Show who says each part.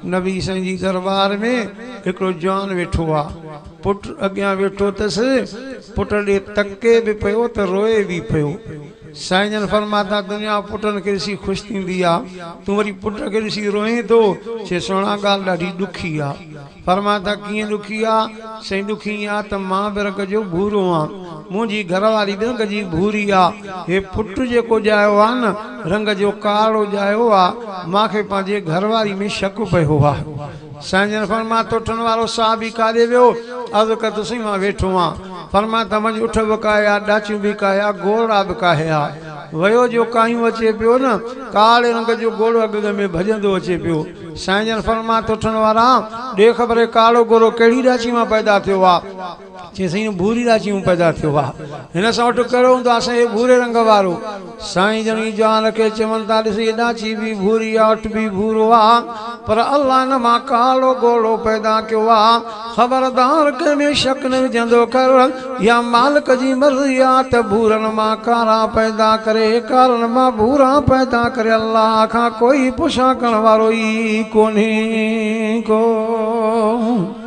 Speaker 1: نبي سائين جي درٻار ۾ هڪڙو جوان ويٺو آ. پٽ اڳيان ويٺو اٿس. پٽ ڏي تڪي به پيو ته روئي به پيو. سائين جن فرماتا دنيا پٽن کي ڏسي خوش ٿيندي آ، تون وري پٽ کي ڏسي روئين ٿو؟ چي سهڻا ڳالهه ڏاڍي ڏکي آ. فرماتا ڪيئن ڏکي آ؟ سائين ڏکي ائين آ ته مان به رنگ جو ڀورو آن، منهنجي گهر واري به رنگ جي ڀوري آ، هي پٽ جيڪو ڄايو آ نه رنگ جو ڪارڙو ڄايو آ، مان کي پنهنجي گهر واري ۾ شڪ پيو آ. سائين جن فرمايو ته اٺن وارو صحابي ڪاڏي ويو؟ عرض ڪيو سائين مان ويٺو آن. فرمايو ته وڃ اٺ به ڪاهي آ، ڏاچيون به ڪاهي آ، گهوڙا به ڪاهي آ. ويو جو ڪاهيون اچي پيو نه، ڪاڙي رنگ جو گهوڙو اڳ اڳ ۾ ڀڄندو اچي پيو. سائين جن فرمايو ته اٺن وارا، ڏي خبر هي ڪاڙو گهوڙو ڪهڙي ڏاچي مان پيدا ٿيو آ؟ چيائين سائين ڀوري ڏاچي مان پيدا ٿيو آ. هن سان اٺ ڪهڙو هوندو آ؟ سائين هي ڀوري رنگ وارو. سائين جن ئي جوان کي چون ٿا ڏس هي ڏاچي به ڀوري آ اٺ به ڀورو آ پر الله هن مان ڪاڙو گهوڙو پيدا ڪيو آ. خبردار ڪنهن ۾ شڪ نه وجهندو ڪر يا مالڪ جي مرضي آ ته ڀورن مان ڪارا پيدا ڪري ڪارن مان ڀورا پيدا ڪري الله کان ڪوئي پڇا ڪرڻ وارو ئي ڪونهي ڪو.